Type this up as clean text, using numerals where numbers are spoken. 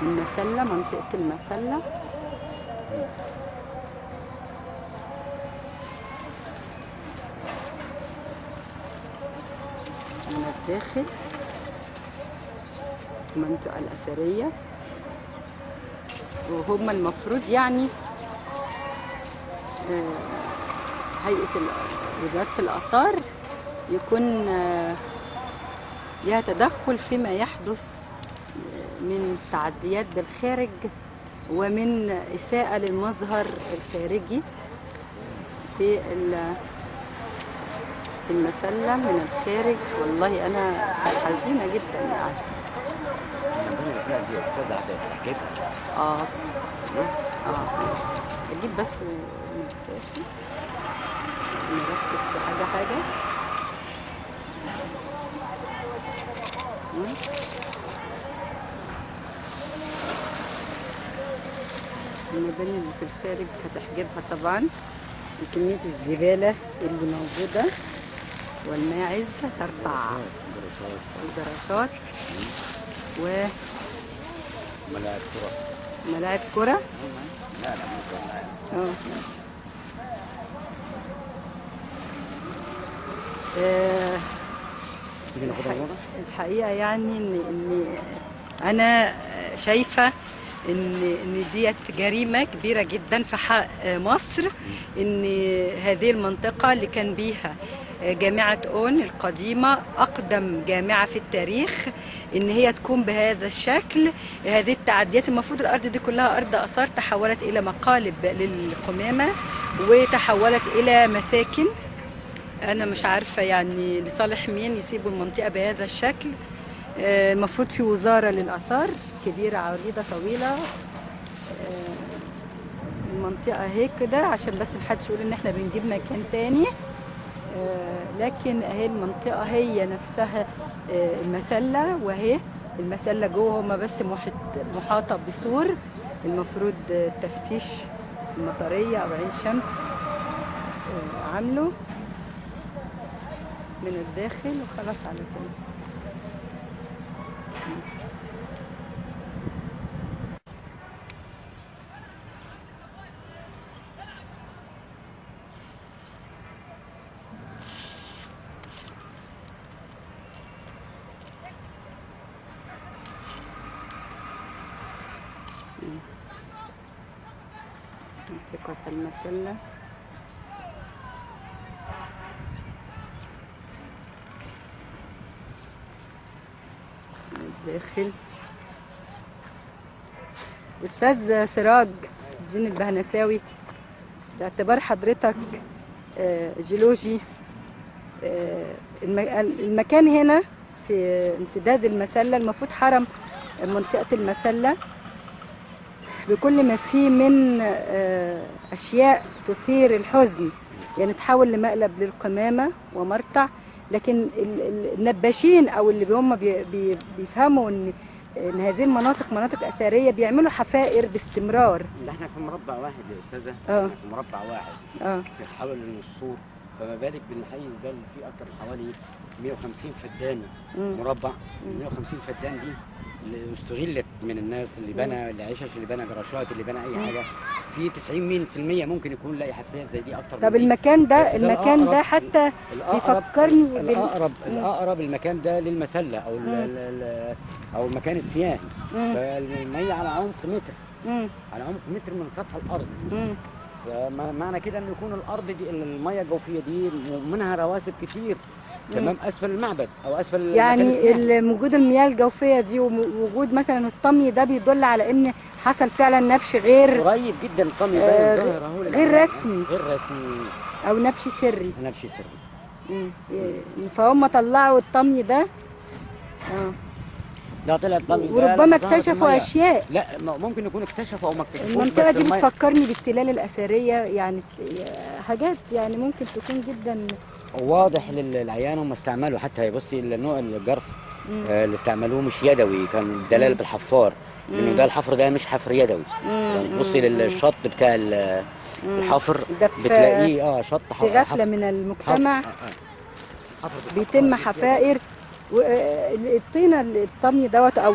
المسلة، منطقة المسلة. من الداخل المنطقة الأثرية، وهم المفروض يعني هيئة وزارة الآثار يكون لها تدخل فيما يحدث من تعديات بالخارج ومن إساءة للمظهر الخارجي في المسلة من الخارج. والله أنا حزينة جدا يعني. أجيب بس من الداخل، نركز في حاجة حاجة. المباني اللي في الخارج هتحجبها طبعا كمية الزبالة اللي موجودة، والماعز ترتع والجراشات وملاعب كرة. ملاعب كرة؟ لا لا الحقيقة يعني إن أنا شايفة إن ديت جريمة كبيرة جدا في حق مصر، إن هذه المنطقة اللي كان بيها جامعة أون القديمة، أقدم جامعة في التاريخ، إن هي تكون بهذا الشكل، هذه التعديات. المفروض الأرض دي كلها أرض آثار، تحولت إلى مقالب للقمامة وتحولت إلى مساكن. أنا مش عارفة يعني لصالح مين يسيبوا المنطقة بهذا الشكل. المفروض في وزارة للآثار كبيرة عريضة طويلة المنطقة هيك كده، عشان بس محدش يقول إن إحنا بنجيب مكان تاني. لكن اهي المنطقة هي نفسها المسلة، وهي المسلة جوه هما بس محاطة بسور. المفروض التفتيش المطرية أو عين شمس عامله من الداخل وخلاص على كده. منطقة المسلة. الداخل. أستاذ سراج الدين البهنساوي، باعتبار حضرتك جيولوجي، المكان هنا في امتداد المسلة المفروض حرم منطقة المسلة بكل ما فيه من أشياء تثير الحزن، يعني تحول لمقلب للقمامة ومرتع. لكن النباشين أو اللي هم بيفهموا إن هذه المناطق مناطق أثرية بيعملوا حفائر باستمرار. ده احنا في مربع واحد يا أستاذة، احنا في مربع واحد في حول السور، فما بالك بالحيز ده اللي فيه أكتر من حوالي 150 فدان مربع. 150 فدان دي اللي استغلت من الناس اللي بنى العشش، اللي بنى جراشات، اللي بنى اي حاجة. في 90% ممكن يكون لاقي حفريات زي دي اكتر. طب المكان ده، المكان ده حتى بيفكرني الاقرب المكان ده للمسله او او المكان السياحي. فالميه على عمق متر، على عمق متر من سطح الارض. فمعنى كده ان يكون الارض دي المية الجوفيه دي منها رواسب كتير تمام اسفل المعبد او اسفل، يعني وجود المياه الجوفيه دي ووجود مثلا الطمي ده بيدل على ان حصل فعلا نبش غير قريب جدا. الطمي ده ظاهر اهو، غير رسمي، غير رسمي او نبش سري، نبش سري. فهم طلعوا الطمي ده. لا طلع الطمي ده وربما اكتشفوا اشياء. لا ممكن يكون اكتشفوا او ما اكتشفوش. المنطقة دي بتفكرني بالتلال الاثرية، يعني حاجات يعني ممكن تكون جدا واضح للعيان. هم استعملوا حتى بصي النوع الجرف اللي استعملوه مش يدوي، كان دلال بالحفار، لانه ده الحفر ده مش حفر يدوي. يعني بصي للشط بتاع الحفر بتلاقيه شط في غفلة من المجتمع بيتم حفائر. الطينه الطمي دوت او